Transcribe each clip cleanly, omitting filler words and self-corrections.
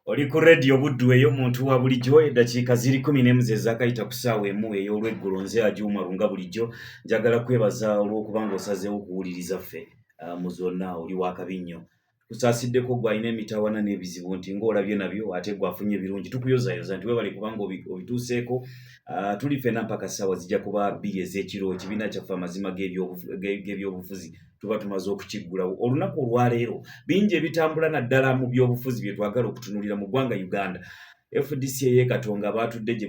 Oli ku Radio Buddu ey'omuntu wa bulijjo. Eddakiika ziri 11 ze zaakayita ku ssaawa 1 ey'olweggulo. Nze Ajuuma Lunga. Bulijjo njagala kwebaza olw'okuba ng'osazeewo okuwuliriza ffe mu zonna. Oli wakabi nnyo. Tusaasiddeko gwe alina emitawana n'ebizibu nti ng'olabye nabyo, ate gwe afunye ebirungi tukuyozayoza nti webale kubanga obituuseeko. Tuli ffenna mpaka ssaawa zijja kuba 2 ez'ekiro. Ekibiina kyaffe Amazima g'Ebyobufuzi tuba tumaze okukiggulawo. Olunaku olwaleero bingi ebitambula naddala mu byobufuzi bye twagala okutunuulira mu ggwanga Uganda. FDC ey'e Katonga baatudde gye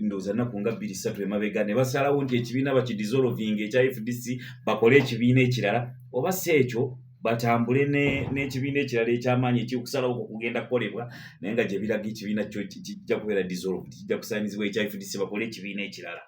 ndowooza nnaku nga 2, 3 emabega ne basalawo nti ekibiina bakidissolvinga ekya FDC, bakole ekibiina ekirala, oba si ekyo batambule n'ekibiina ekirala ekyamaanyi. Ekyokusalawo kwo kugenda kukolebwa, naye nga gye biraga ekibiina kyo kijja kubeera dissolved, kijja kusaanyizibwa ekya FDC, bakole ekibiina ekirala.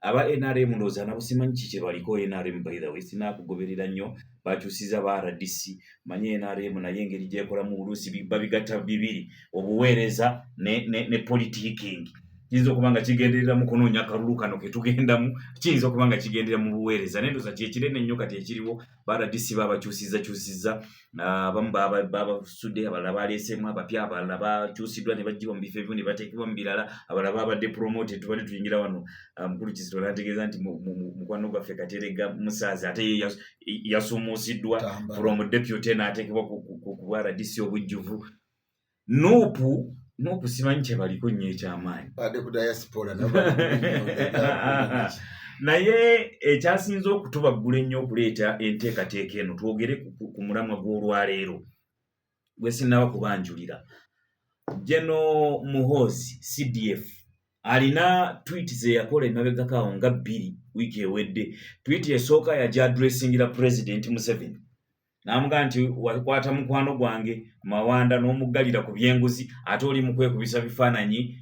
Aba NRM ndowooza nabo simanyi ki kye baliko. NRM, by the way, sinaakugoberera nnyo. Bakyusiza ba RDC. Manyi NRM naye engeri gyekolamu oluusi babigatta bibiri, obuweereza ne politicking. Kiyinza okuba nga kigenderera mu kunoonya akalulu kano ketugendamu, kiyinza okuba nga kigenderera mu buweereza, naye ndowooza kyekinene ennyo kati ekiriwo. Ba RDC babakyusiza kyusiza, abamu babasudde, abalala baleeseemu abapya, abalala bakyusiddwa ne baggyibwa mu bifo ebimu ne bateekebwa mu birala, abalala babadde promoted. Tubadde tuyingira wano, mukulu Kizito n'ategeeza nti mukwano gwaffe Katerega Musaazi ate ye yasumuusiddwa from deputy n'ateekebwa ku bwa RDC obujjuvu. NUP, NUP simanyi kye baliko nnyo ekyamaanyi. Badde ku diaspora nabo bali ku. Naye ekyasinze okutubaggula ennyo okuleeta enteekateeka eno twogere ku mulamwa gw'olwaleero gwe sinnaba kubanjulira, General Muhoozi CDF alina tweet ze yakola emabegako awo nga 2 wiiki ewedde. Tweet esooka yajja addressingira President Museveni n'amugamba nti wakwata mukwano gwange Mawanda n'omuggalira ku byenguzi, ate oli mu kwekubisa bifaananyi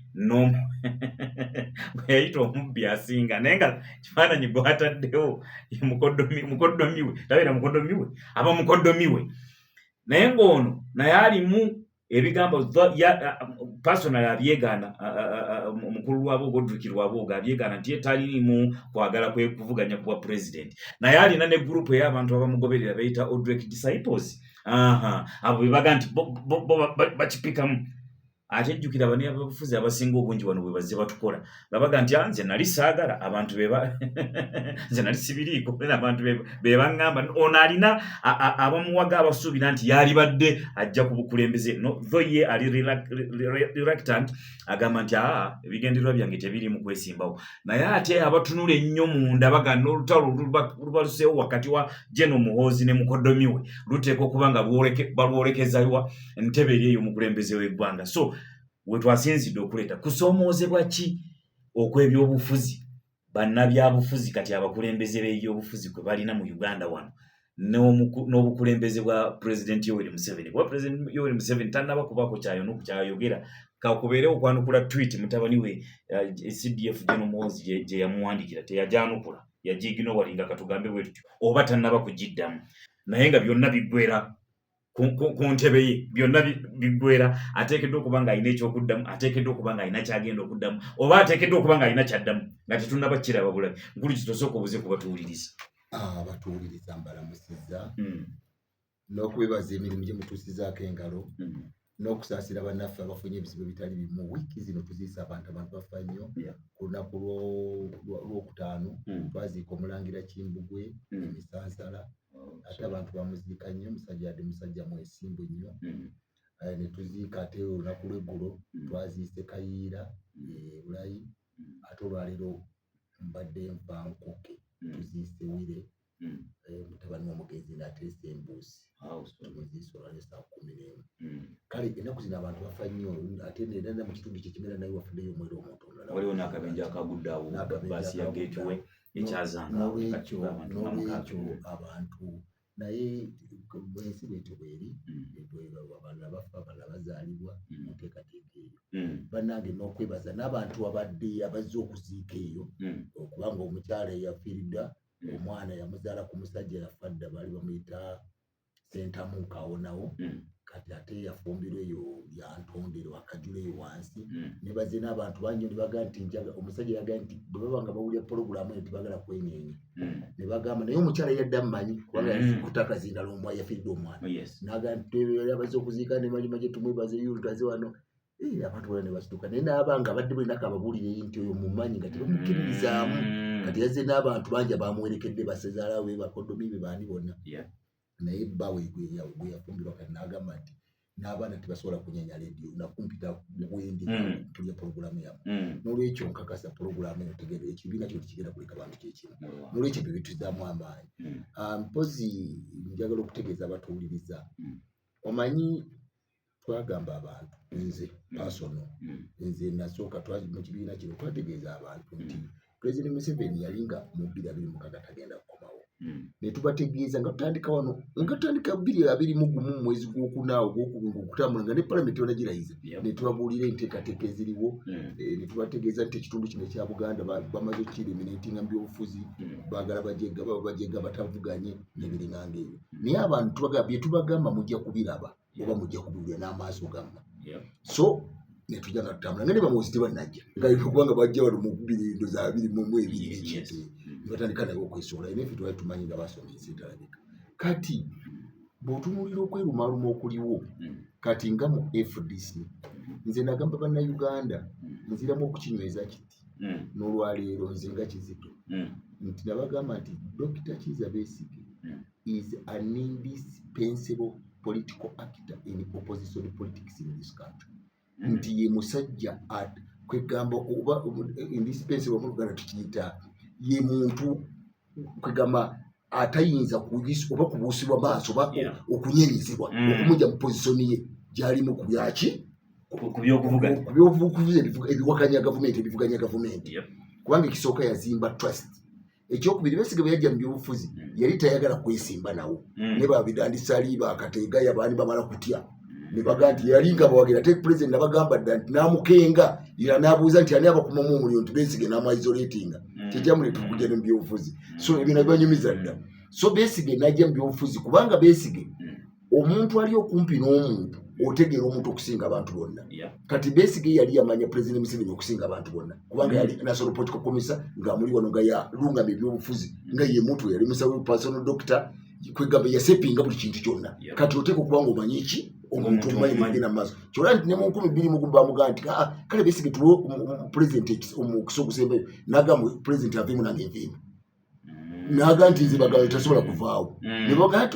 gwe yayita omubbi asinga, naye nga kifaananyi gwataddewo ye mukoddomi we. Tabeera mukoddomi we, aba mukoddomi we, naye ng'ono naye alimu ebigambo personal abyegaana. Mukulu Lwabooga, Odrick Lwabooga, abyegaana nti ye taliimu kwagala kwe kuvuganya ku bwa president, naye alina ne group ey'abantu abamugoberera beyita Odrick Disciples. Aha, abo bebaga nti bo bakipikamu. Ate jjukira bannabyabufuzi abasinga obungi wano bwe bazze batukola nga baga nti, "Ah, nze nali saagala abantu beba nze nali sibiriiko, abantu be baŋŋamba." Ono alina abamuwaga abasuubira nti yalibadde ajja ku bukulembeze. No, though ye ali reluctant, agamba nti aa, ebigendererwa byange tebiri mu kwesimbawo, naye ate abatunula ennyo munda baga n'olutalo lubaluseewo wakati wa General Muhoozi ne mukoddomi we luteekwa okuba nga balwolekezawa ntebe eri ey'omukulembeze w'eggwanga. So we twasinzidde okuleeta kusoomoozebwa ki okw'ebyobufuzi, bannabyabufuzi kati abakulembeze b'ebyobufuzi kwe balina mu Uganda wano n'obukulembeze bwa President Yoweri Museveni, kuba President Yoweri Museveni tannaba kubaako kyayono kyayogera kakubeerewo okwanukula tweet mutabani we CDF General Muhoozi gye yamuwandiikira. Teyagyanukula, yagiignoringa, katugambe bwe tutyo, oba tannaba kugiddamu, naye nga byonna biggwera ku ntebe ye. Byonna biggwera ateekeddwa okuba ng'alina ekyokuddamu, ateekeddwa okuba ng'alina kyagenda okuddamu, oba ateekeddwa okuba ng'alina kyaddamu nga tetunnaba kiraba bulabi. Nkulu Kito, sooka obuze ku batuwuliriza. Abatuwuliriza mbalamusizza n'okwebaza emirimu gye mutuusizaako engalo n'okusaasira bannaffe abafunye ebizibu ebitali bimu. Wiiki zino tuziisa abantu, abantu bafa nnyo. Ku lunaku lwokutaano twaziika omulangira Kimbugwe emisansala, ate abantu bamuziika nnyo, musajja yadde musajja mwesimbu nnyo. Ne tuziika ate olunaku lw'eggulo twaziise Kayiira e Bulayi, ate olwaleero mbadde nva Nkuke, tuziise Wire, mutabani w'omugenzi Nateesa Embuusi, tumuziise olwaleero saa 11. Kale ennaku zino abantu bafa nnyo, ate era mu kitundu kyekimera naye wafuddeyo omwera omuntu omulala. Waliwo n'akabenje akagudde awo, N'akabenje baasi ya akagudde Gateway awo. ekyazanga N'olwekyo abantu nga 6. N'olwekyo abantu, naye ensi bwetyo bweri, abalala bafa, abalala bazaalibwa mu nteekateeka eyo. Bannange, n'okwebaza n'abantu abadde abazze okuziika eyo, okubanga omukyala eyafiiriddwa omwana yamuzaala ku musajja yafa dda, baali bamuyita Sentamu Kawonawo. Kati ate yafumbirwa eyo Lyantondero, akajula eyo wansi. Ne bazze n'abantu bangi ne bagamba nti njaga omusajja yagamba nti bwe baba nga bawulira pologulaamu eyo tebagala kwenyeenya. Ne bagamba naye omukyala yadde amumanyi kubanga kutakazinda lomwa yafiiridde omwana. N'agamba nti yali abaze okuziika ne manyuma gye tumwebaze yulu taze wano. Eh, abantu bonna ne basituka, naye n'aba nga abadde buli nako ababuulire nti oyo mumanyi nga tebamukkiririzaamu. Kati yazze n'abantu bangi abamuwerekedde, basezaala we, bakodomi be, baani bonna. Naye bba we gwe yafumbirwa kati n'agamba nti n'abaana tebasobola kunyenya leediyo nakumpita bwendi tulya pologulamu yammwe. N'olwekyo nkakasa pologulamu eno tegenda, ekibiina kino tekigenda kuleka bantu kyekimu. N'olwekyo ebyo bituzaamu amaanyi. Ah, mpozi njagala okutegeeza abatuwuliriza, omanyi twagamba abantu, nze personal, nze nasooka mu kibiina kino twategeeza abantu nti President Museveni yali nga mu 2026 tagenda kukomawo. Ne tubategeeza nga tutandika wano, nga tutandika 2021 mu mwezi gwokuna ogwokubiri okutambula nga ne palamenti yona girayiza. Ne tubabuulira enteekateeka eziriwo. Ne tubategeeza nti ekitundu kino ekya Buganda bamaze okukiriminatinga mu byobufuzi. Baagala bajega, baba bajega batavuganye n'ebiringanga ebyo, naye abantu tubagamba bye tubagamba mujja kubiraba oba mujja kubiwulira n'amaaso gammwe. So netujja nga tutambula nga ne bamuwozi tebannajja nga kubanga bajja wano mu bbiri ndoza 22 n'ekintu. Ne batandika naye okwesoola, naye ffe twali tumanyi nga basoma ensi etalabika. Kati bw'otunuulira okwerumaaluma okuliwo kati nga mu FDC, nze nagamba Bannayuganda, nziramu okukinyweza kiti n'olwaleero nze nga Kizito nti nabagamba nti Dr. Kiza Besigye is an indispensable political actor in opposition politics in this country. Nti ye musajja kwegamba oba indispensable mu Luganda tukiyita ye muntu kwegamba atayinza oba kubuusibwa maaso oba okunyenyezebwa okumujja mu position ye gyalimu ku byaki, ku byokuvuganya, ku byobufuzi ebiwakanya gavumenti, ebivuganya gavumenti. Kubanga ekisooka yazimba trust. Ekyokubiri, Besigye bwe yajja mu byobufuzi yali tayagala kwesimba nawo. Ne ba Bidandi Ssali, bakategaya, baani bamala kutya ne bagaa nti yali nga bawagira ate president nabagamba dda nti namukenga era n'abuuza nti ani abakumamu omuliro, nti Besigye n'amuisolatinga. Kyekyamuleeta okujja ne mu byobufuzi. So ebyo nabibanyumiza dda. So Besigye n'ajja mu byobufuzi kubanga Besigye omuntu ali okumpi n'omuntu otegeera omuntu okusinga abantu bonna. Kati Besigye yali yamanya President Museveni okusinga abantu bonna kubanga yali national political commissar ng'amuli wano nga yalungama ebyobufuzi nga ye muntu yali musawo, personal doctor, kwegamba yasepinga buli kintu kyonna. Kati oteeka okuba nga omanyi ki omuntu, Omuntu omumanyi omumanyi. negenda mu maaso kyolaba nti ne mu 2001 bamugaa nti aa kale Besigye tuwe president omukisa ogusembayo, n'agamba president aveemu nange nveemu. N'agaa nti nze bagala tasobola kuvaawo.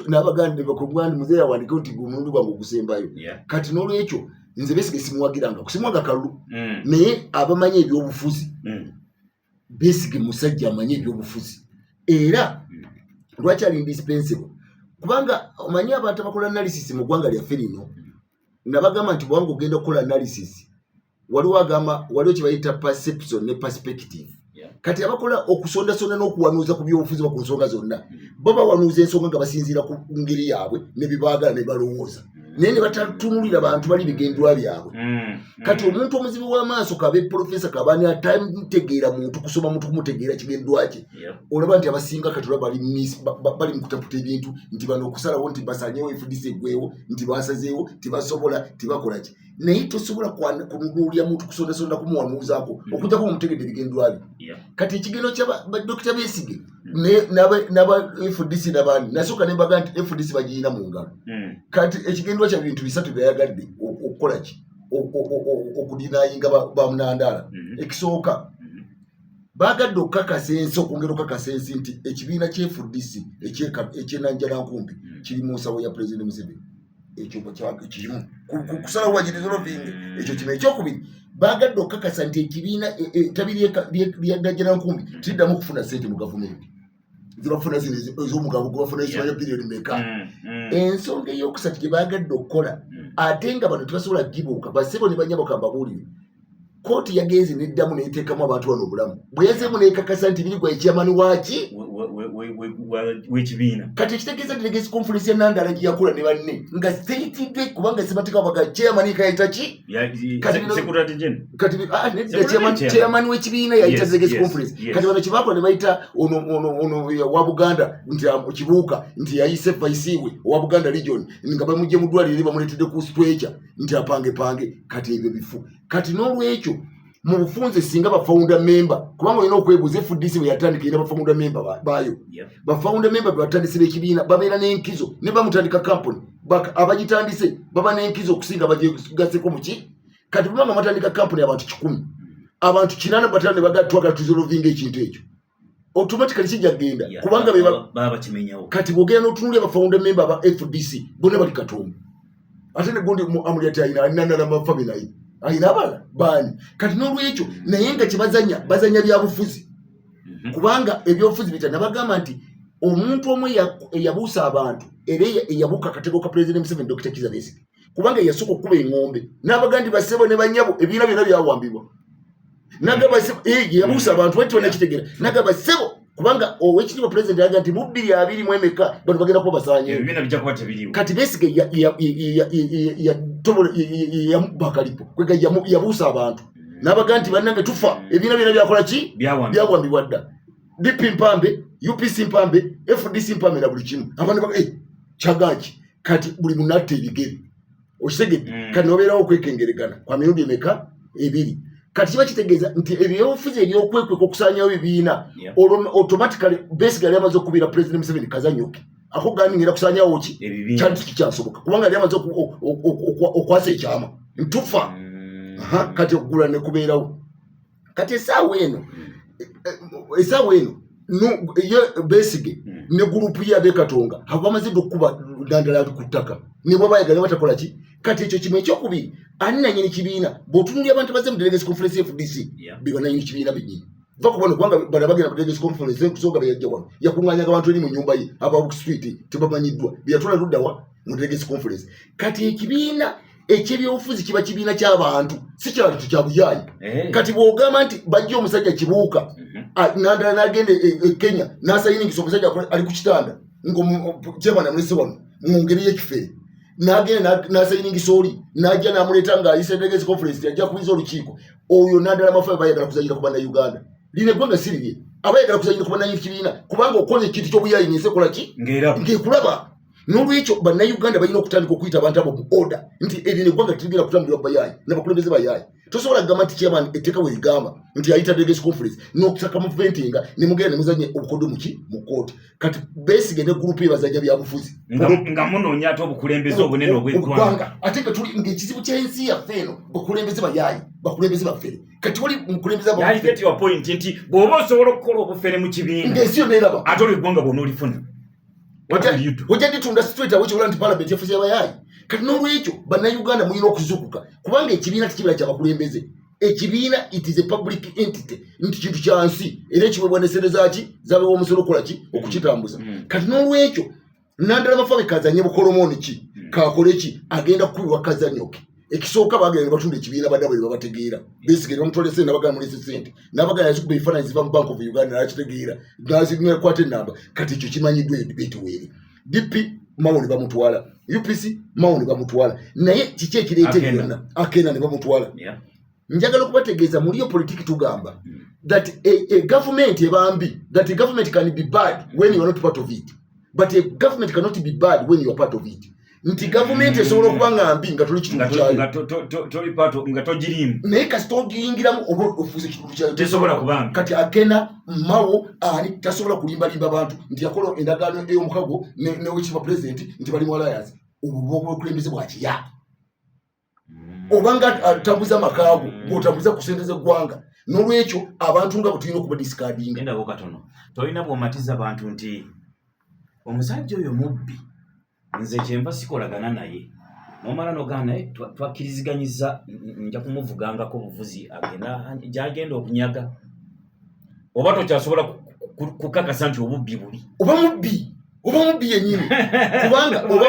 N'abagamba ne nti muzeeyi awandikewo nti gwe omulundi gwange ogusembayo. Kati n'olwekyo nze Besigye simuwagiranga kusimuwaga kalulu, naye abamanyi ebyobufuzi, Besigye musajja amanyi ebyobufuzi. Era lwaki ali indispensable? Kubanga omanyi abantu abakola analysis mu ggwanga lyaffe lino, nabagamba nti bwanga ogenda okukola analysis, waliwo agamba waliwo kye bayita perception ne perspective. Kati abakola okusondasonda n'okuwanuuza ku byobufuzi oba ku nsonga zonna, bo bawanuuza ensonga nga basinziira ku ngeri yaabwe ne byebaagala ne balowooza, naye ne batatunulira bantu bali bigendwa byabwe. Kati omuntu omuzibi w'amaaso, kabe profesa kabani, atategeera muntu, kusoma muntu kumutegeera kigendwa kye, olaba nti abasinga kati olaba bali bali mu kutaputa ebintu nti bano okusalawo nti basanyewo FDC eggwewo, nti basazeewo tibasobola tibakola ki, naye tosobola kunuulira muntu kusondasonda kumuwanuuzaako okujjako ngaomutegedde ebigendwa bye. Kati ekigendo kya ba Dr. Besigye n'aba FDC n'abandi, nasooka ne mbaga nti FDC bagiyina mu ngalo. Kati ekigendwa kya bintu bisatu byayagadde okukola ki, okudinayinga bamunandaala. Ekisooka, bagadde okukakasa ensi, okwongera okukakasa ensi nti ekibiina kya FDC ekyenanjalankumbi kiri mu nsawo ya President Museveni. Ekyo kimu kusalawo bagiresolvinge, ekyo kimu. Ekyokubiri, bagadde okukakasa nti ekibiina ettabi lya Najjanankumbi tiddamu okufuna sente mu gavumenti zebafuna zino ez'omugabo gwe bafuna zimanya biliyoni meka. Ensonga eyokusatu gye bagadde okukola, ate nga bano tebasobola kugibuuka, basebo ne banyabo, kambabuulire, kooti yagenze neddamu neteekamu abantu bano obulamu bwe yazeemu nekakasa nti birigwa ekyamani waaki. w'ekibiina. Kati ekitegeeza delegates conference ya Nandala gye yakola ne banne nga teyitiddwe, kubanga Ssemateeka baga chairman kayita ki? Secretary General. Kati nedda, chairman w'ekibiina yayita delegates conference. Kati bano kyebakola ne bayita ono wa Buganda nti Kibuuka, nti yayise vice we owa Buganda region nga bamugye mu ddwaliro eri bamuleetedde ku stretcher nti apangepange. Kati ebyo bifu. Kati n'olwekyo mu bufunze singa ba founder member, kubanga olina okwebuuza, FDC bwe yatandika erina ba founder member baayo. Ba founder member bwe batandise b'ekibiina babeera n'enkizo, ne bamutandika company abagitandise baba n'enkizo okusinga bagigaseko muki. Kati bwebanga batandika company abantu 100, abantu 85 ne bagaa twagala tuzolovinga ekintu ekyo, automatically kijja kugenda kubanga baba bakimenyawo. Kati bwogenda n'otunuulira ba founder member aba FDC bonna bali Katonga, ate ne gundi Amuriat alina Nandala Mafabi, naye alina abalala baani. Kati n'olwekyo naye nga kyebazanya bazanya byabufuzi, kubanga ebyobufuzi bita nabagamba nti omuntu omu eyabuusa abantu era eyabuuka akatego ka President Museveni, Dr Kizza Besigye, kubanga yasooka okukuba eŋŋombe n'abaga nti basebo ne banyabo, ebibiina byonna byawambibwa. Nagamba yabuusa abantu bati banakitegeera, nagamba sebo, kubanga owekitiibwa President yaga nti mu 2020 emeka bano bagenda kuba basaanyewo. Ebibiina bijja kuba tebiriwo. Kati Besigye yamuba akalipo kwega yabuusa abantu n'abaga nti bannange tufa, ebibiina byonna byakola ki? Byawambibwa dda. DP mpambe, UPC mpambe, FDC mpambe na buli kimu. Abantu baga kyagaki? Kati buli munatta ebigere, okitegedde? Kati nobeerawo okwekengeregana kwa mirundi emeka? Ebiri. Kati kiba kitegeeza nti ebyobufuzi ebyokwekweka okusaanyawo ebibiina, olwo automatically Besigye yali amaze okubira President Museveni kazanyoke ako gandi kusaanyawo ki? Kyali tikikyasoboka kubanga yali amaze okwasa ekyama ntufa. Kati okugula ne kubeerawo. Kati essaawa eno, essaawa eno ye Besigye ne gurupu ye abekatonga abo bamaze dde okukuba Nandala ku ttaka, ne bwaba ayagala batakola ki. Kati ekyo kimu. Ekyokubiri, ani nanyini kibiina? Bw'otunulira abantu bazze mu delegates conference FDC, be bananyini kibiina bennyini. Va ku bano, kubanga bano bagenda mu delegates conference ensonga beyajja wano yakuŋŋaanyaga abantu eri mu nyumba ye aba street tebamanyiddwa, beyatwala luddawa mu delegates conference. Kati ekibiina ekyebyobufuzi kiba kibiina ky'abantu, si kyabantu kya buyaayi. Kati bw'ogamba nti bajja omusajja Kibuuka, Nandala n'agenda e Kenya n'asayiningisa omusajja ali ku kitanda ngachairman amulese wano mu ngeri y'ekifere, n'agenda n'asayiningisa oli n'ajja n'amuleeta ng'ayise delegates conference ajja kubiza olukiiko, oyo Nandala Mafabi bayagala kuzanyira ku Bannayuganda. Lino eggwanga si lirye, aba yagala kuzanyira ku bannannyini kibiina, kubanga okola ekintu ky'obuyaayi ng'ensi ekola ki? Ng'ekulaba. N'olwekyo Bannayuganda balina okutandika okuyita abantu abo mu order nti erino eggwanga terigenda kutambulira ku bayaayi n'abakulembeze bayaayi. Tosobola kugamba nti chairman etteeka bwe ligamba nti ayita delegates conference n'okusaka muventinga ne mugenda ne muzanya obukodo muki mu kooti. Kati Besigye ne gurupu ye bazanya byabufuzi. Nga munoonya ate obukulembeze obunene obw'eggwanga. Ate nga tuli ng'ekizibu ky'ensi yaffe eno, bakulembeze bayaayi, bakulembeze baffere. Kati wali mukulembeze I get your point nti bw'oba osobola okukola obufere mu kibiina ng'ensi yonna eraba, ate olwo eggwanga bw'onoolifuna, what will you do? Ojja ditunda straight away. Kyobola nti parliament yafuze abayaayi. Kati n'olwekyo Bannayuganda mulina okuzukuka, kubanga ekibiina tekibeera kyabakulembeze. Ekibiina, it is a public entity, nti kintu kya nsi era ekiweebwa ne sente zaki zabewa omusolo okukola ki? Okukitambuza. Kati n'olwekyo Nandala Mafabi kazanye bukolomooni ki, kakole ki, agenda kukubibwa kazanyoke. Ekisooka bagenda ne batunda ekibiina, badda bwe babategeera Besigye bamutwala sente, nabagamba mulese sente, nabagamba yazikuba ebifaananyi ziva mu Bank of Uganda, nakitegeera nakwata enamba. Kati ekyo kimanyiddwa, eyo debate weeri. DP Mao ne bamutwala, UPC Mao ne bamutwala, naye kiki ekireeta ebyo byonna? Akena ne bamutwala. Njagala okubategeeza muliyo politiki tugamba that a government ebambi, that a government can be bad when you are not part of it, but a government cannot be bad when you are part of it. Nti gavumenti esobola okuba nga mbi nga toli kitundu kyayo, nga togirimu, naye kasita ogiyingiramu oba ofuuza ekitundu kyayo. Tesobola kuba mbi. Kati Akena Mao ani tasobola kulimbalimba bantu nti yakola endagaano ey'omukago newekitiibwa Pulezidenti nti bali mu alliance. Obwo bwobukulembeze bwakiya obanga atambuza amakaago ng'otambuza ku sente z'eggwanga. N'olwekyo abantu nga bwe tulina okubadiscardinga. Gendako katono, tolina bw'omatiza bantu nti omusajja oyo mubbi, nze kyenva sikolagana naye, nomala nogaa naye twakkiriziganyiza nja kumuvugangako buvuzi agenda gyagenda okunyaga, oba tokyasobola kukakasa nti obubbi bubi? Oba mubbi, oba mubbi yennyini, kubanga oba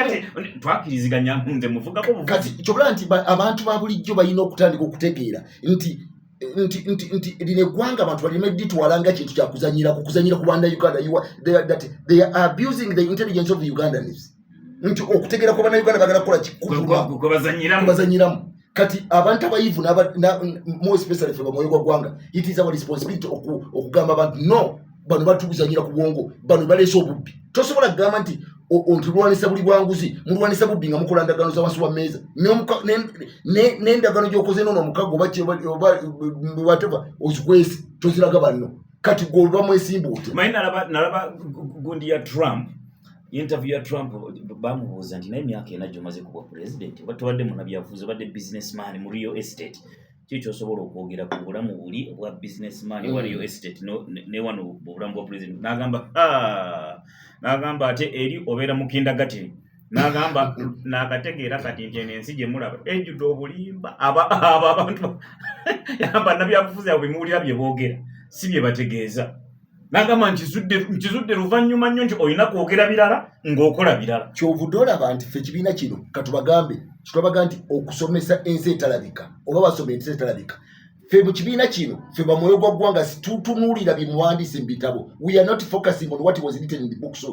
Twakkiriziganya nze muvugako buvuzi. Kati kyobula nti abantu ba bulijjo balina okutandika okutegeera nti Nti lino eggwanga abantu balime ditwala nga kintu kyakuzanyira, kuzanyira ku Bannayuganda. That they are abusing the intelligence of the Ugandans, nti okutegeera kwa Bannayuganda bagala kukola kikubazanyiramu. Kati abantu abayivu, more especially fe bamwoyo gwa ggwanga, it is our responsibility okugamba abantu, no, bano batuzanyira ku bwongo, bano baleese obubbi. Tosobola kugamba nti lwanisa buli bwanguzi, mulwanisa bubbi nga mukola ndagano za wansi wa mmeeza, n'endagano gy'okoze noono omukago oba whatever ozikwese, toziraga banno. Kati gwe bamwesimba otya? Manyi nalaba gundi ya Trump, interview ya Trump, bamubuuza nti naye emyaka 4 gyomaze kuba president, oba tobadde munabyabufuzi, obadde businessman mu real estate, ki kyosobola okwogera ku bulamu buli obwa businessman wa real estate ne wano obulamu bwa president? N'agamba ate eri obeera mu kindergarten. N'agamba n'akategeera kati nti eno ensi gye mulaba ejjudde obulimba. Abo abantu yamba nabyabufuzi abo bemuwulira bye boogera si bye bategeeza. N'agamba nkizudde luvannyuma nnyo nti olina kwogera birala ng'okola birala. Kyovudde olaba nti ffe ekibiina kino katubagambe kitwabaga nti okusomesa ensi etalabika oba basoma ensi etalabika. Ffe mu kibiina kino, ffe bamwoyo gwa ggwanga, situtunuulira bimuwandiise mu bitabo. We are not focusing on what was written in the books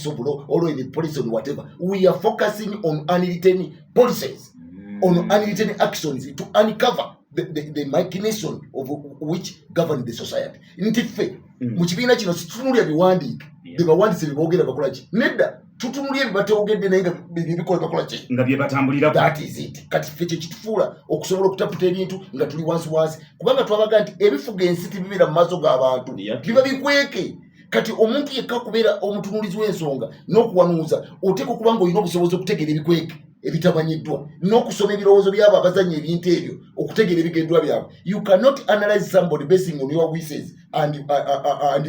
of law or in the policy or whatever. We are focusing on unwritten policies, on unwritten actions to uncover the machination of which govern the society. Nti ffe mu kibiina kino situtunuulira biwandiike byebawandiise, byeboogera, bakola ki. Nedda, tutunulye byebateogedde naye nga byebikola, bakola ki, nga byebatambulira. That is it. Kati ffe kyekitufuula okusobola okutaputa ebintu nga tuli wansi wansi, kubanga twabaga nti ebifuga ensi tebibeera mu maaso g'abantu, biba bikweke. Kati omuntu yekka kubeera omutunuulizi w'ensonga n'okuwanuuza, oteeka okuba nga olina obusobozi okutegeera ebikweke ebitamanyiddwa n'okusoma ebirowoozo byabo abazanya ebintu ebyo, okutegeera ebigendwa byabwe. You cannot analyze somebody basing on your wishes and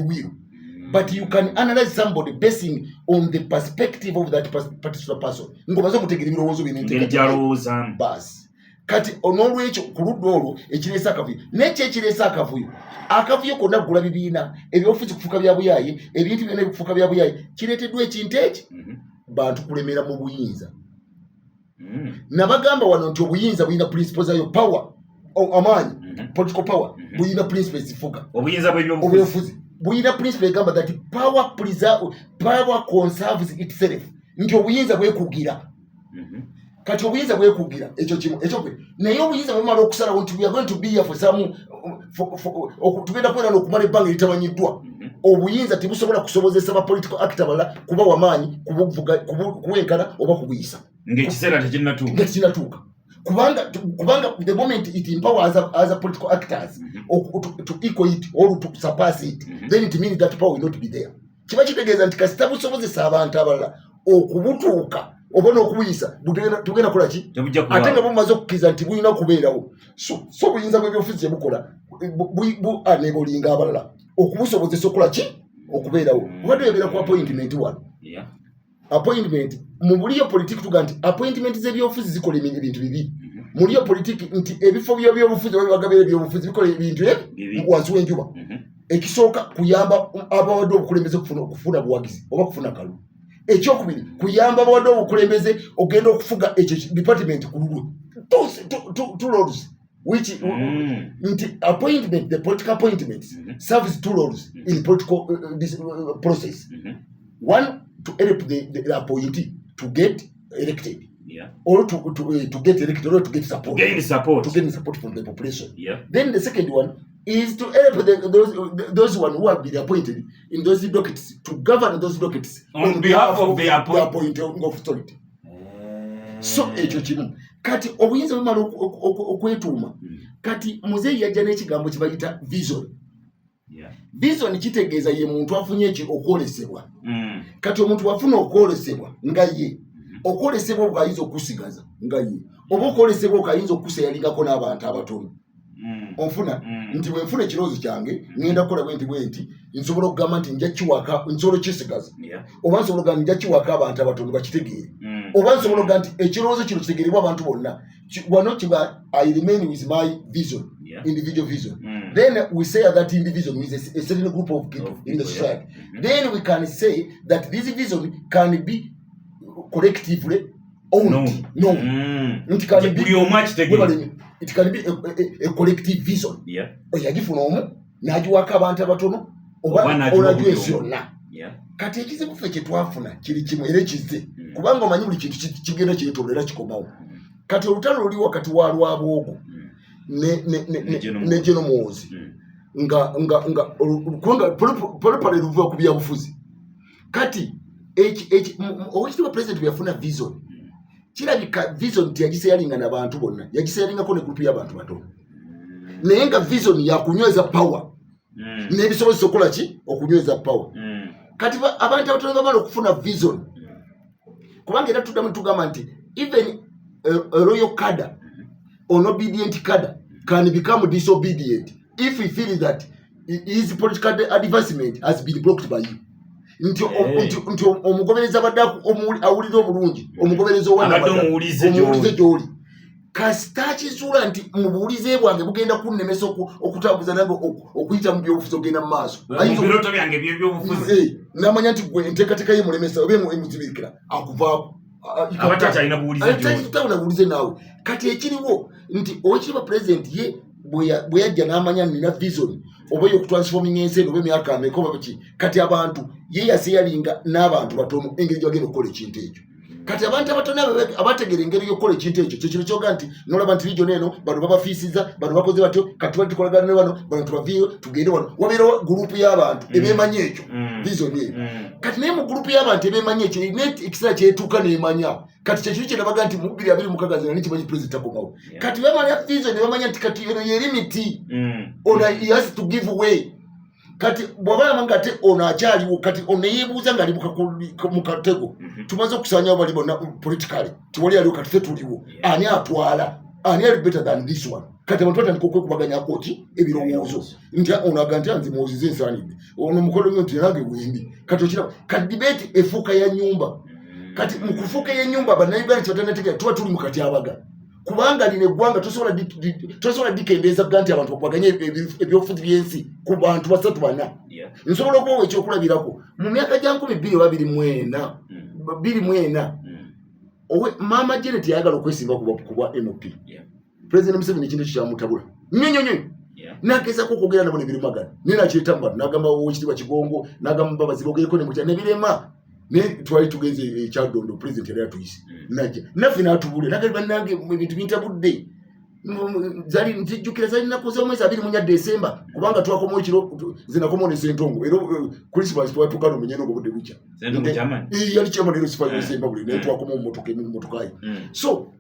will, but you can analyze somebody basing on the perspective of that particular person, ng'omaze okutegeera ebirowoozo bye gyalowoozaamu. Basi kati n'olwekyo ku ludda olwo ekireese akavuyo, nekyo ekireese akavuyo, akavuyo konna kugula bibiina, ebyobufuzi kufuuka bya buyaaye, ebintu byonna ebikufuuka bya buyaaye, kireeteddwa ekintu eki bantu kulemera mu buyinza. Nabagamba wano nti obuyinza bulina principle zayo. Power, amaanyi, political power, bulina principle ezifuga. Obuyinza bw'ebyobufuzi bulina principle egamba that power conserves itself, nti obuyinza bwekugira. Kati obuyinza bwekugira, ekyo kimu ekyokubiri. Naye obuyinza bwemala okusalawo nti we are going to be here for some tugenda kubeera n'okumala ebbanga eritamanyiddwa, obuyinza tebusobola kusobozesa ba political actor balala kuba wamaanyi kuwenkana oba kubuyisa. Ng'ekiseera tekinnatuuka. Nga tekinnatuuka, kubanga the moment it empowers other political actors to equal it or to surpass it, then it means that power will not be there. Kiba kitegeeza nti kasita busobozesa abantu abalala okubutuuka oba n'okubuyisa, tugenda kukola ki? Ate nga bumaze okukkiriza nti bulina kubeerawo. So obuyinza bw'ebyobufuzi kyebukola bu enablinga abalala okubusobozesa okukola ki? Okubeerawo. Obadde oyogera ku appointment wano. Appointment mu buliyo politiki, tuga nti appointment z'ebyobufuzi zikola ebintu bibiri muliyo politiki, nti ebifo by'ebyobufuzi oba bibagabira ebyobufuzi bikola ebintu ebi wansi w'enjuba. Ekisooka, kuyamba abawadde obukulembeze okufuna buwagizi oba kufuna kalulu. Ekyokubiri, kuyamba abawadde obukulembeze ogenda okufuga ekyo department ku lulwe. Two roles which nti appointment, the political appointments serves two roles in political this process. One, to help the appointee to get elected or to get elected or to get support. Gain support. To gain support from the population. Then the second one is to help those one who have been appointed in those dockets to govern those dockets on behalf of the appointing authority. So ekyo kimu. Kati obuyinza bumala okwetuuma. Kati muzeeyi yajja n'ekigambo kye bayita vision. Vision kitegeeza ye muntu afunye eki? Okwolesebwa. Kati omuntu wafuna okwolesebwa nga ye, okwolesebwa okwo ayinza okusigaza nga ye, oba okwolesebwa okwo ayinza okuseyaringako n'abantu abatono. Onfuna? Nti bwe nfuna ekirowoozo kyange, ŋŋenda kukola bwe nti bwe nti, nsobola okugamba nti nja kiwaka, nsobola okisigaza, oba nsobola okugamba nja kiwaka abantu abatono bakitegeere, oba nsobola okugamba nti ekirowoozo kino kitegeerebwa abantu bonna. Wano kiba I remain with my vision, individual vision. Then we say that individual with a certain group of people of in the people, society. Mm-hmm. Then we can say that this vision can be collectively Owned, known. Nti can be Buli omu akitegeera. It can be a collective vision. Yagifuna omu n'agiwaako abantu abatono oba Oba n'agiwa onagiwa buli ensi omu. yonna. Kati ekizibu ffe kye twafuna kiri kimu era ekizze, kubanga omanyi buli kintu kigenda kyetooloola era kikomawo. Kati olutalo luli wakati wa Lwabwogo Ne General ne General Muhoozi, nga kubanga polepole luva ku byabufuzi. Kati owekitiibwa president bwe yafuna vision, kirabika vision teyagiseyalinga n'abantu bonna, yagiseyaringako ne group y'abantu batono, naye nga vision yakunyweza power n'ebisobozesa okukola ki? Okunyweza power. Kati abantu abatono bamala okufuna vision, kubanga era tuddamu tugamba nti even a loyal cadre or an obedient cadre can become disobedient if he feels that his political advancement has been blocked by you, nti nti omugoberezi abadde awulira obulungi, omugoberezi owa Abadde Nabadda, omuwulize gy'oli. Omuwulize gy'oli, kasita akizuula nti mu buwulize bwange bugenda kunnemesa okutambuza nange okuyita mu byobufuzi ogenda mu maaso. Mu Ayinza birooto byange eby'ebyobufuzi. N'amanya nti gwe enteekateeka ye mulemesa oba emuzibikira, akuvaako. Aba takyalina buwulize gy'oli. Tabula buwulize naawe. Kati ekiriwo nti owekitiibwa president ye bwe yajja n'amanya nina vision oba ey'okutransforming ensi eno oba emyaka ameka oba biki, kati abantu ye yaseyalinga n'abantu batono engeri gyebagenda okukola ekintu ekyo. Kati abantu abatono abo abategeera engeri y'okukola ekintu ekyo, kyekino kyoga nti nolaba nti region eno bano babafiisiza, bano bakoze batyo, kati twali tukolagana ne bano, bano tubaviiyo tugende wano, wabeerawo group y'abantu ebeemanyi ekyo, vision eyo. Kati naye mu group y'abantu ebeemanyi ekyo, erina ekiseera kyetuuka n'emanya. Kati kyekiri kyenabaga nti mu 2026 nali kimanyi president takomawo. Kati bamanya vision ne bamanya nti kati eno ye limit, ono he has to give way. Kati bw'aba nga ate ono akyaliwo, kati ono neyeebuuza ng'ali mu katego, tumaze okusanyawo bali bonna politically, tewali aliwo, kati tetuliwo. Ani atwala? Ani ali better than this one? Kati abantu batandika okwekubaganyako ki? Ebirowoozo, nti ono aga nti anze muwozize ensaanidde, ono mukodomi nti nange bwembi. Kati okiraba, kati debate efuuka ya nyumba. Kati mu kufuuka y'ennyumba, Bannayuganda kyebatanategera, tuba tuli mu katyabaga, kubanga lino eggwanga tosobola dikendeeza kuga nti abantu bakubaganye ebyobufuzi by'ensi ku bantu basatu bana. Nsobola okubawa ekyokulabirako. Mu myaka gya 2000 oba 24, 24, owe Maama Janet yayagala okwesimba ku bwa MP. President Museveni ekintu ekyo kyamutabula nnyo nnyo nnyo. Nagezako okwogera nabo nebirumagana, naye nakireeta mu bantu, nagamba Owekitiibwa Kigongo, nagamba Mbabazi bogereko nemutya, nebirema. Naye twali tugenze ekyaddondo, president yali atuyise, najja naffe n'atubuulira, nagali bannange ebintu bintabudde. Zali nzijjukira zali nnaku z'omwezi 24 Desemba, kubanga twakomawo ekiro, nze nakomawo ne Sentongo, era Christmas twatuuka nomunyene ogwo budde bukya. Sentongo chairman? Yali chairman era sifayo Semba buli, naye twakomawo mu motoka emu, mu motoka ye. So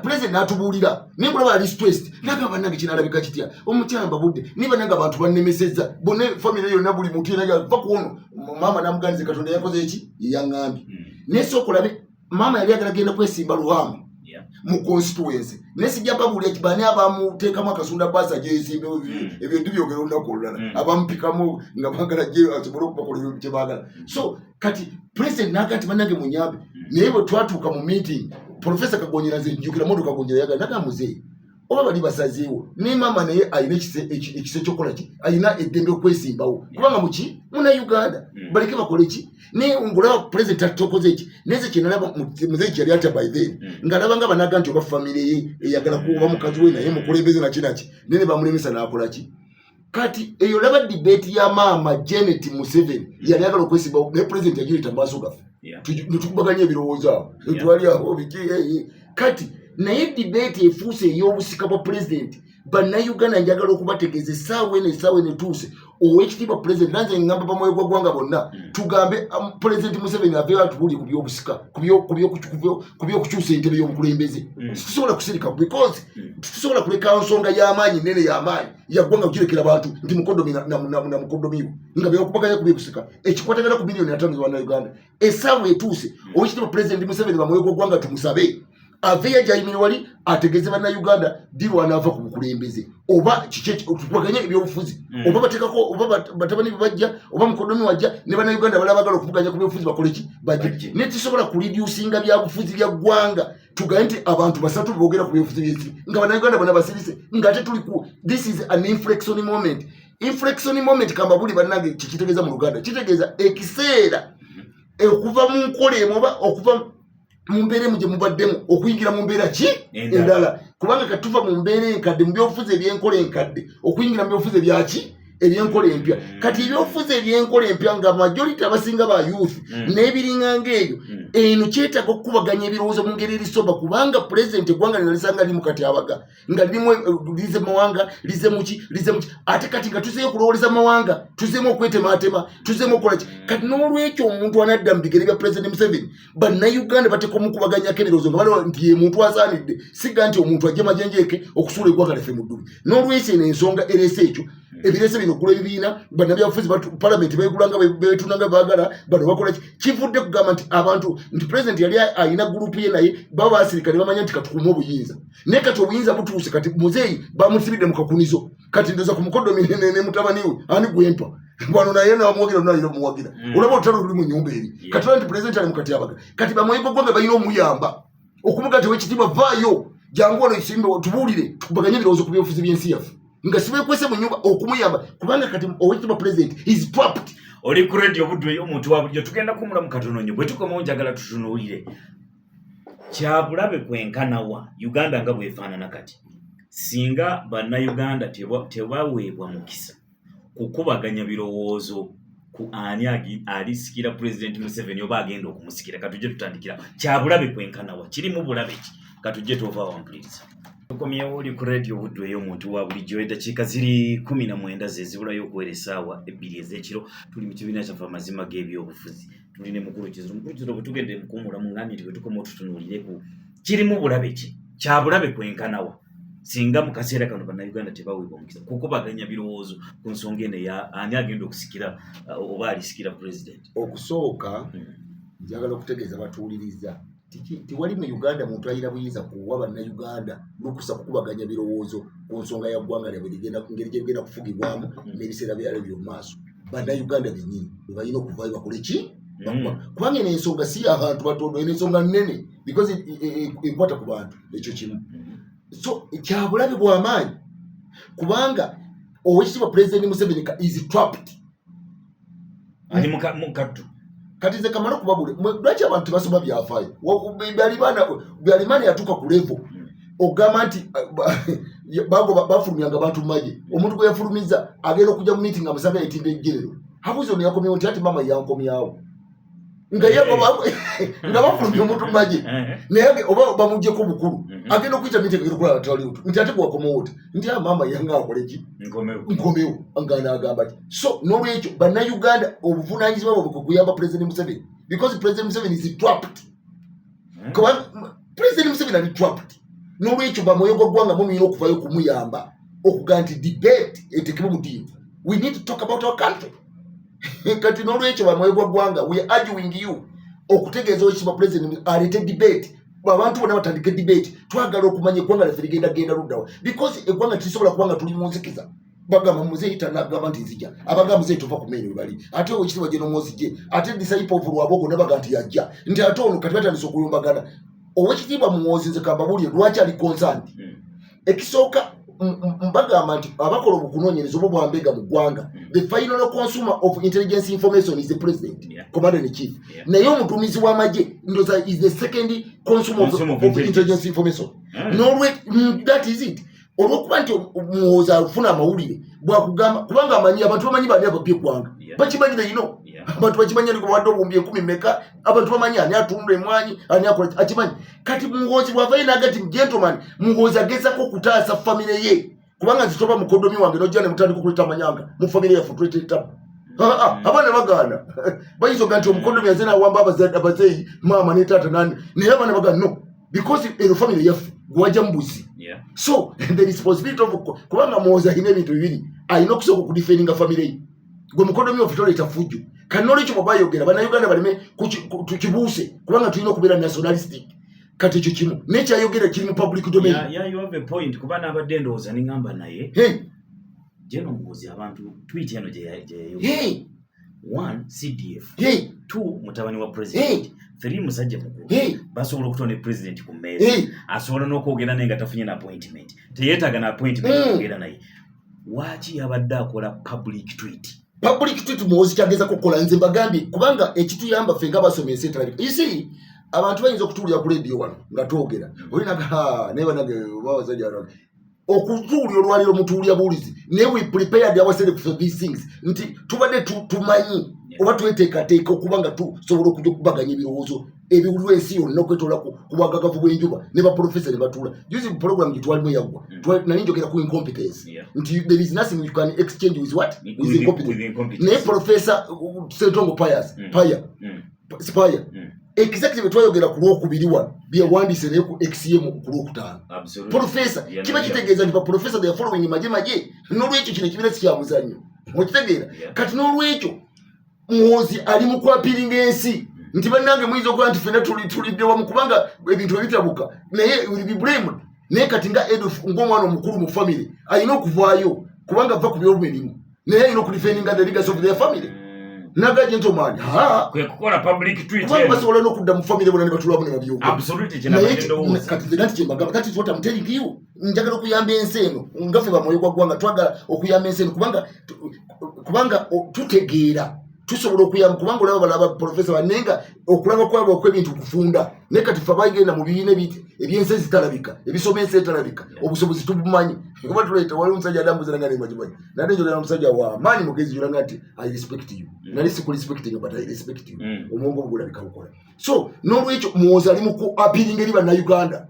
president n'atubuulira, naye nkulaba ali stressed, nagamba bannange kinalabika kitya, omukyala mbabudde, naye bannange abantu bannemesezza bonna, family yonna, buli muntu yena va ku ono. Maama namugandize Katonda yakoze eki yeyaŋŋambye. Naye sooka olabe, maama yali agala genda kwesimba Luhamu mu constituency, naye sijja babuulira bani abamuteekamu akasunda baasa gyesimbewo. Ebyo ndibyogera olunaku olulala. Abamupikamu nga bagala gye asobole okubakolera kye baagala. So kati president naga nti bannange munyambe, naye bwe twatuuka mu meeting, Profesa Kagonyera, nze njjukira modo Kagonyera yagala naga muzeeyi oba bali basazeewo, ne maama naye alina ekise ekyokukola ki, alina eddembe okwesimbawo kubanga muki munauganda, baleke bakole ki. Naye ngolaba president atokoze eki, naye nze kyenalaba, muzeeyi kyeyali atya by then, ng'alaba nga banaga nti oba famire ye eyagala kuba mukazi we naye mukulembeze naki naki, naye ne bamulemesa n'akola ki. Kati eyo laba debate ya Maama Janet Museveni, yali ayagala okwesimbawo, naye president yagireta mu maaso gaffe, netukubaganya ebirowoozo awo. Twali awo biki, kati naye debate efuuse ey'obusika bwa president. Bannayuganda, njagala okubategeeza essaawa eno etuuse owekitiibwa president, nanze ngamba bamwoyo gwa ggwanga bonna, tugambe President Museveni aveeyo atubuulire ku byobusika, ku byokukyusa entebe y'obukulembeze. Situsobola kusirika because tusobola kuleka nsonga y'amaanyi nene y'amaanyi yaggwanga kugirekera bantu nti mukodomi na mukodomiwo nga byokubaganya ku byobusika ekikwatagana ku miliyoni 50 z'abannayuganda. Essaawa etuuse owekitiibwa President Museveni, bamwoyo gwa ggwanga, tumusabe aveeyo gyayimire wali ategeeze Bannayuganda ddi lwanaava ku bukulembeze oba kiki tukubaganye ebyobufuzi, oba bateekako oba batabani be bajja oba mukodomi wajja ne Bannayuganda bala bagala okuvuganya ku byobufuzi bakole ki? Bajje. Bajje. Naye tusobola kureducinga byabufuzi bya ggwanga tugaye nti abantu basatu boogera ku byobufuzi byensi nga Bannayuganda bonna basirise, ng'ate tuli ku this is an inflection moment. Inflection moment, kambabuli bannange, kikitegeeza mu Luganda kitegeeza ekiseera okuva mu nkola emu oba okuva Mu mbeera emu gye mubaddemu okuyingira mu mbeera ki endala, kubanga katuva mu mbeera enkadde mu byobufuzi ebyenkola enkadde okuyingira mu byobufuzi ebyaki ebyenkola empya. Kati ebyobufuzi ebyenkola empya nga majority abasinga ba youth n'ebiringa ng'ebyo, eno kyetaaga okukubaganya ebirowoozo mu ngeri erisoba, kubanga pulezidenti eggwanga lino lisanga limu kati abaga nga lirimu, lize mawanga, lize muki, lize muki, ate kati nga tuzeeyo okulowooleza mawanga, tuzeemu okwetematema, tuzeemu okukola ki. Kati n'olwekyo omuntu anadda mu bigere bya Pulezidenti Museveni, Bannayuganda bateeka omukubaganyako ebirowoozo nga balaba nti ye muntu asaanidde, siga nti omuntu ajje majenjeeke okusuula eggwanga lyaffe mu ddubi. N'olwekyo eno ensonga ereese ekyo, ebireese bino okugula ebibiina, bannabyabufuzi palamenti begulanga, betunanga baagala, bano bakola ki, kivudde kugamba nti abantu nti pulezidenti yali alina gurupu ye, naye baba basirika ne bamanya nti katukuume obuyinza. Naye kati obuyinza butuuse, kati muzeeyi bamusibidde mu kakunizo. Kati ndoza ku mukodomi ne mutabani we ani gwempa wano, naye namuwagira, nalina omuwagira. Olaba olutalo luli mu nyumba eri. Kati olaba nti pulezidenti ali mukati abaga, kati bamwoyo gwanga balina omuyamba okumuga nti owekitiibwa, vaayo, jangu wano isimbe, tubuulire, tukubaganye ebirowoozo ku byobufuzi by'ensi yaffe nga sibekwese mu nyumba, okumuyamba, kubanga kati owekitiibwa pulezidenti is trapped. Oli ku Radio Buddu ey'omuntu wa bulijjo. Tugenda kumulamu katono nnyo. Bwe tukomawo, njagala tutunuulire kyabulabe kwenkanawa Uganda nga bwefaanana kati singa Bannayuganda tebaweebwa mukisa kukubaganya birowoozo ku ani alisikira Pulezidenti Museveni oba agenda okumusikira. Katujje tutandikira kyabulabe kwenkanawa, kirimu bulabe ki? Katujje tova wampuliriza. Tukomyewo, oli ku Radio Buddu ey'omuntu wa bulijjo. Eddakiika ziri 19 ze zibulayo okuwera essaawa 2 ez'ekiro. Tuli mu kibiina kyaffe Amazima g'Ebyobufuzi, tuli ne Mukulu Kizito. Mukulu Kizito, bwe tugenda emukuumulamu, ngambye nti bwe tukoma otutunuulire ku kirimu bulabe ki, kyabulabe kwenkanawa singa mu kaseera kano Bannayuganda tebaweebwa mukisa kukubaganya birowoozo ku nsonga eno eya ani agenda okusikira oba alisikira pulezidenti. Okusooka, njagala okutegeeza batuwuliriza, tewali mu Uganda muntu alina buyinza kuwa Bannayuganda lukusa kukubaganya birowoozo ku nsonga ya ggwanga lyabwe ngeri gyebigenda kufugibwamu n'ebiseera byalyo by'omu maaso. Bannayuganda bennyini bwe balina okuvaayo bakole ki? Kubanga eno ensonga si y'abantu batono, eno ensonga nnene because ekwata ku bantu. Ekyo kimu. So kyabulabe bw'amaanyi kubanga owekitiibwa Pulezidenti Museveni is trapped. Ali mukattu. Kati nze kamala okubabule, lwaki abantu tebasoma byafaayo? Byalimana yatuuka ku level ogamba nti bagoba bafulumyanga abantu mumagye. Omuntu gwe yafulumiza agenda okujja mu meeting amusanga yetimba ejjerero, habuzi ono yakomyewo nti ati mama yankomyawo, nga nga bafulumya omuntu mumagye, naye oba bamugyeko bukulu, agenda okuyita meeting, agenda okulaba taliwo, nti ate gwakomawo oti? Nti a maama yanga akoleki, nkomewo. Nga nagamba ti so n'olwekyo Bannayuganda obuvunanyizibwa bwabwe kwe kuyamba President Museveni, because President Museveni is trapped. Kubanga President Museveni ali trapped. N'olwekyo bamwoyo gwa ggwanga mumuyina okuvayo okumuyamba okugaa nti debate etekebwe mu ddiiro. We need to talk about our country. Kati n'olwekyo bamwoyo gwa ggwanga, we are arguing you okutegeeza owekitiibwa President aleete debate, abantu bonna batandike debate. Twagala okumanya eggwanga lyaffe ligenda genda luddawa, because eggwanga tirisobola kuba nga tuli mu nzikiza. Bagamba muzeeyi tanagamba nti nzija, abagamba muzeeyi tova ku main webali, ate owekitiibwa gye nomwozije, ate disciple of Rwabwogo nabaga nti yajja, nti ate ono. Kati batandise okuyombagana. Owekitiibwa Muhoozi, nze kambabuulire lwaki ali concerned. Ekisooka, mbagamba nti abakola obukunoonyereza oba bwambega mu ggwanga, the final consumer of intelligence information is the president, commander in chief. Naye omuduumizi w'amagye ndoza is the second consumer of intelligence information. Nolwe that is it. Olwokuba nti Muhoozi afuna amawulire bwakugamba, kubanga amanyi abantu bamanyi bani ababbi eggwanga. Bakimanyire ino. Abantu bakimanyi ani kubawadde obuwumbi 10 meka. Abantu bamanyi ani atunda emwanyi, ani akola, akimanyi. Kati Muhoozi bwavayo naga ti gentleman, Muhoozi agezako okutaasa famire ye, kubanga nze toba mukodomi wange nojja ne mutandika okuleeta amanyanga mu famire yaffe, tuleeta etabu. Abaana bagaana, bayinza oga nti omukodomi aze nawamba abazeeyi, maama ne taata nani, naye abaana bagaana no, because eno famire yaffe gwewajja mubuzi. So the responsibility of, kubanga Muhoozi alina ebintu bibiri, alina okusooka okudefendinga famire ye. Gwe mukodomi waffe toleeta fujjo. Kati nolwekyo bwe bayogera, Bannayuganda baleme tukibuuse, kubanga tulina okubeera nationalistic. Kati ekyo kimu nekyayogera kiri mu public domain. Yeah, you have a point, kuba nabadde ndowooza neŋŋamba naye General Muhoozi, abantu tweet eno gye yayogera, one, CDF, two, mutabani wa president, three, musajja mukulu, basobola okutonda president ku mmeeza, asobola n'okwogera naye nga tafunye na appointment, teyeetaaga na appointment okwogera naye. Waaki yabadde akola public tweet? Public tweet Muhoozi kyagezako kukola, nze mbagambye, kubanga ekituyamba ffe nga basoma ensi etalabika, you see. Abantu bayinza okutuulira ku lediyo wano nga twogera, olinaga naye banange babasajja okutuulira olwaliro mutuulya buwulizi, naye we prepared ourselves for these things, nti tubadde tumanyi oba tweteekateeka okuba nga tusobola okujja okubaganya ebirowoozo ebiwulirwa ensi yonna okwetoola ku bwagagavu bw'enjuba ne baprofesa ne batuula. Juzi program gye twalimu eyaggwa, nali njogera ku incompetence, nti there is nothing you can exchange with what? With incompetence. Naye Professor Sentongo Pius Paya Spire, exactly bwe twayogera ku Lwokubiri wano, byewandiise naye ku xm ku Lwokutaano. Profesa, kiba kitegeeza nti baprofesa, they are following maje maje. N'olwekyo kino ekibiina si kya muzannyo, okitegeera? Kati n'olwekyo Muhoozi ali mu kwappealinga ensi nti bannange, muyinza okuba nti fena tulidde wamu kubanga ebintu ebitabuka, naye will be blamed. Naye kati nga Eduf, ng'omwana omukulu mu family, alina okuvaayo kubanga ava ku byobumirimu, naye alina okudefendinga the legacy of their family. Naga gentleman, ha. Kwe kukola public tweet. Kubanga basobola n'okudda mu family bona ne batulamu ne babyogera. Absolutely, kye naye nabadde ndowooza. Kati nze nati kyembagamba, that is what I'm telling you. Njagala okuyamba ensi eno nga ffe bamwoyo gwa ggwanga, twagala okuyamba ensi eno kubanga tutegeera tusobola okuyamba, kubanga olaba balaba profesa banne nga okulaba kwabwe okw'ebintu kufunda, naye kati fe abagenda mu bibiina ebyensi ezitalabika, ebisoma ensi etalabika, obusobozi tubumanyi kuba tuleeta. Wali omusajja adambuza nga nemagimanyi, nate njogera omusajja wa maanyi mugezi jolanga nti I respect you. Nali sikurespecting, but I respect you. Omwongo gulabika bukola. So n'olwekyo Muhoozi ali mu ku appealing eri Bannayuganda.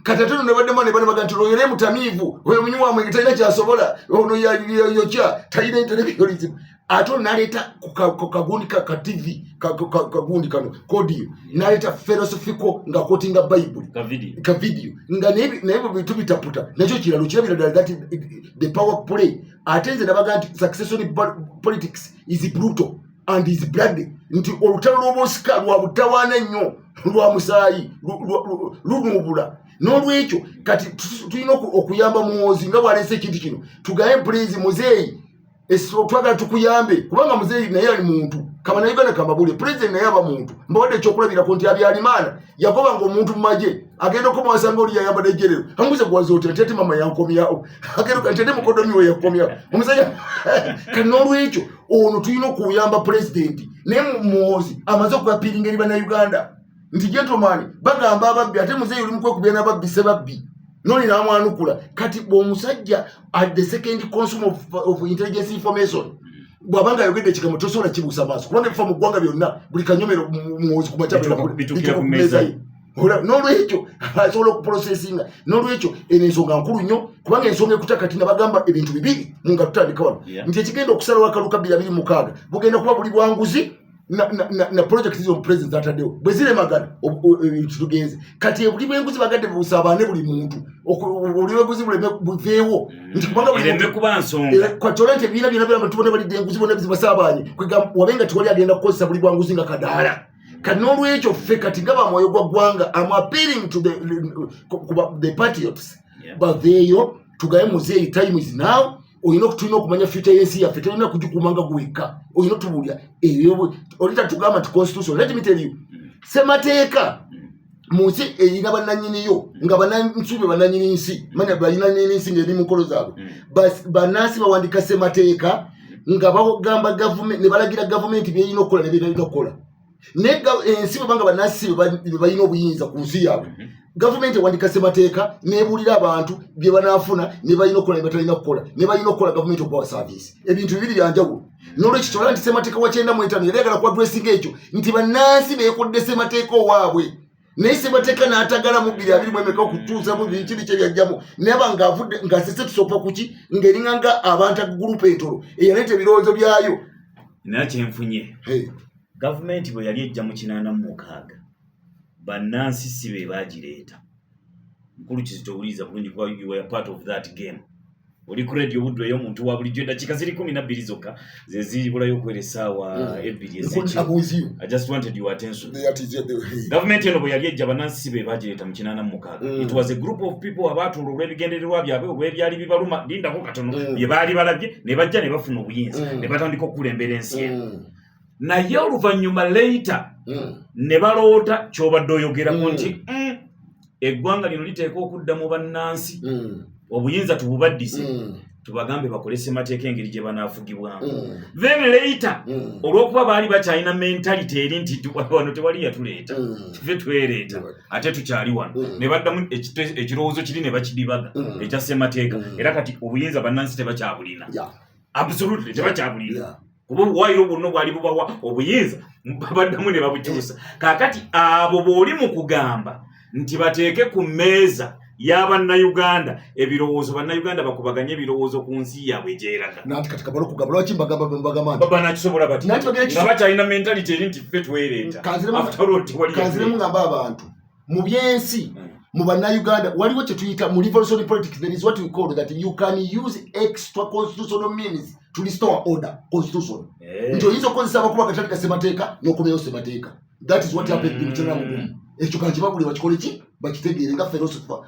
Kati ate no nebaddemu ne banabaga nti oyo mutamiivu, oyo munywi wa mwenge, talina kyasobola, ono yokya, talina intellectualism. Ate ono naleeta ku kagundi ka TV, kagundi kano kodiyo, naleeta philosophical nga quotinga Bayibuli. Ka video. Ka video nga naye bwe bintu bitaputa nakyo kiralo kirabira ddala that the power play. Ate nze nabaga nti succession politics is brutal and is bloody, nti olutalo lw'obusika lwa butawaana nnyo, lwa musaayi, lunuubula. N'olwekyo kati tulina okuyamba Muhoozi nga bw'aleese ekintu kino, tugaye, please muzeeyi, twagala tukuyambe, kubanga muzeeyi naye ali muntu kabanauganda kamabule, president naye aba muntu. Mbawadde ekyokulabirako nti Habyarimana yagobanga omuntu mu magye, agenda okomuwasanga oli yayambadde ejjerero, amubuze gwaza otya, nti ate mama yankomyawo, agenda nti ate mukodomi we yakomyawo omusajja. Kati n'olwekyo ono tulina okuyamba pulezidenti, naye Muhoozi amaze okuappealinga eri Bannayuganda nti gentleman, bagamba ababbi, ate muzeeyi oli mukwekubya n'ababbi sebabbi noli n'amwanukula. Kati bw'omusajja at the second consumer of intelligence information bw'abanga ayogedde ekigambo, tosobola kibuusa maaso, kubanga ebifa mu ggwanga byonna, buli kanyomero Muhoozi ku makya Bituukira bituuka ku ku mmeeza mmeeza ye. N'olwekyo asobola okuprocessinga. N'olwekyo eno ensonga nkulu nnyo, kubanga ensonga ekuta kati nabagamba ebintu bibiri mu nga tutandika wano, nti ekigenda okusalawo akaluka 2026 bugenda kuba buli bwanguzi na project zo president ataddewo bwe ziremagana, ebintu tugenze. Kati obuli bw'enguzi bagadde busabaane buli muntu, obuli bw'enguzi buleme buveewo, nti kubanga buli ereme muntu kuba nsonga. Era kati olwo nti ebibiina byonna byonna tubona balidde enguzi bonna bizibasaabanye, kwegamba wabe nga tewali agenda kukozesa buli bwanguzi nga kadaala. Kati n'olwekyo ffe kati nga bamwoyo gwa ggwanga, am appealing to the patriots, baveeyo tugaye muzeeyi, time is now. Olina tulina okumanya future y'ensi yaffe, tolina kugikuuma nga gwekka, olina otubuulira ebyo. Oli tatugamba nti constitution, let me tell you, semateeka mu nsi erina bannanyiniyo nga bannansi be bannanyini nsi, manya bannanyini nsi ng'eri mu nkolo zaabwe. Bannansi bawandika semateeka nga bagamba gavumenti ne balagira gavumenti byerina okukola ne byerina okukola, naye ensi bwebanga bannansi be balina obuyinza ku nsi yaabwe, gavumenti ewandika semateeka nebuulira abantu bye banaafuna ne balina okukola ne batalina kukola ne balina okukola gavumenti okubawa service. Ebintu bibiri byanjawulo. Nolwekyo kyola nti semateeka wa 95 yali ayagala kuaddressinga ekyo nti bannansi beekodde semateeka owaabwe, naye semateeka n'atagala mu 2020 okutuusa mu bikiri kye byajjamu, naye ng'avudde ng'asese tusopa kuki ng'eringa nga abantu gurupu entolo eyaleeta ebirowoozo byayo. Naye kyenfunye, gavumenti bwe yali ejja mu 86, bannansi si be baagireeta. Mukulu Kizito, owuliriza bulungi kuba you were part of that game. Oli ku radio Buddu ey'omuntu wa bulijjo. Eddakiika ziri 12 zokka ze zibulayo okwera essaawa 2 ez'ekiro. I'm with you. I just wanted your attention. That is Gavumenti eno bwe yali ejja, bannansi si be baagireeta mu 86. It was a group of people abaatuula olw'ebigendererwa byabwe, olw'ebyali bibaluma, lindako katono, bye baali balabye, ne bajja ne bafuna obuyinza, ne batandika okukulembera ensi eno. Naye oluvannyuma later ne baloota ky'obadde oyogerako nti eggwanga lino liteekwa okudda mu bannansi, obuyinza tububaddize. Tubagambe bakole ssemateeka engeri gye banaafugibwamu. Then later, olw'okuba baali bakyalina mentality eri nti wano tewali yatuleeta, ffe twereeta, ate tukyali wano, ne baddamu ekirowoozo kiri ne bakidibaga ekya ssemateeka. Era kati obuyinza bannansi tebakyabulina. Absolutely tebakyabulina, kuba obuwaayiro bwonna obwali bubawa obuyinza baddamu ne babukyusa. Kaakati abo bw'oli mu kugamba nti bateeke ku mmeeza y'abannayuganda ebirowoozo, bannayuganda bakubaganye ebirowoozo ku nsi yaabwe gyeraga. Nanti kati kabala okugamba lwaki mbagamba nti Banakisobola bati Nanti bagenda nga bakyalina mentality eri nti ffe twereeta? After all, tewali Kanziremu ngamba abantu mu byensi, mu bannayuganda waliwo kye tuyita mu revolutionary politics, there is what we call that you can use extra constitutional means to restore order constitution, nti oyinza okukozesa abakuba agatali ga ssemateeka n'okomyayo ssemateeka. That is what happened mu kyenda mugumu. Ekyo kankibagule bakikole ki, bakitegeere nga philosopher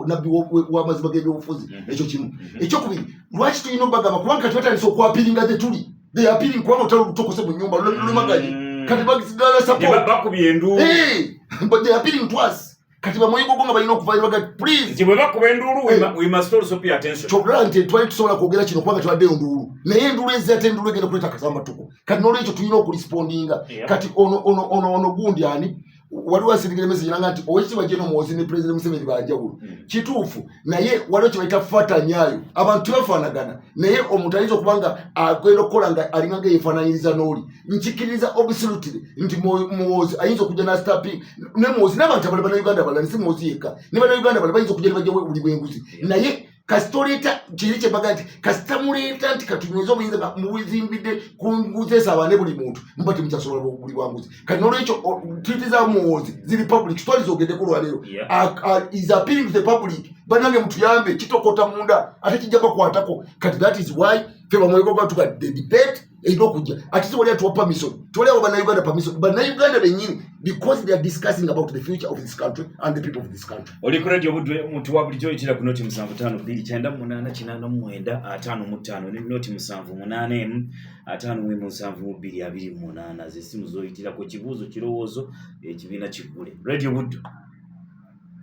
nabbi w'amazima g'ebyobufuzi. Ekyo kimu. Ekyokubiri, lwaki tulina obagamba? Kubanga kati batandise okwappealinga gye tuli. They are appealing kubanga olutalo lutokose mu nyumba lulemaganye. Kati basigala Ne support bakubye enduulu. Hey, but they are appealing to us. Kati bamuyigogo nga balina okuvayo baga please. Nti bwe bakuba enduulu, we must also pay attention. Kyobulala nti twali tusobola kwogera kino kubanga tebaddeyo nduulu, naye enduulu ezze, ate enduulu egenda kuleeta akasambattuko. Kati n'olwekyo tulina okurespondinga. Kati ono gundi ani waliwo asindikira message nanga nti owekitiibwa Gen Muhoozi ne President Museveni banjawulo. Kituufu, naye waliwo kye bayita fatanyayo, abantu tebafaanagana, naye omuntu ayinza okuba nga agenda okukola nga alinga nga yeefaananyiriza n'oli. Nkikiriza absolutely nti Muhoozi ayinza okujja nastapi ne Muhoozi n'abantu abalala, bannayuganda abalala, si Muhoozi yekka, ne bannayuganda abalala bayinza okujja ne bajjawo buli bwenguzi. Naye kasita oleeta kiri kyebaga nti kasita muleeta nti katunyweze obuyinza nga mubuzimbidde ku nguzi esaaba ne buli muntu, muba temukyasobola buli bwanguzi. Kati n'olwekyo tweet za Muhoozi ziri public, twalizogeddeko olwaleero. Is appealing to the public, bannange mutuyambe, kitokota munda ate kijja bakwatako. Kati that is why fe bamwegoga the debate erina okujja, ate tewali atuwa permission, tewali awa bannayuganda permission, bannayuganda bennyini, because they are discussing about the future of this country and the people of this country. Oli ku Radio Buddu, omuntu wa bulijjo oyitira ku 075 298 85 ne 078 1 5 72 28, zesimu zoyitirako. Kibuuzo, kirowoozo, ekibiina kiggule. Radio Buddu.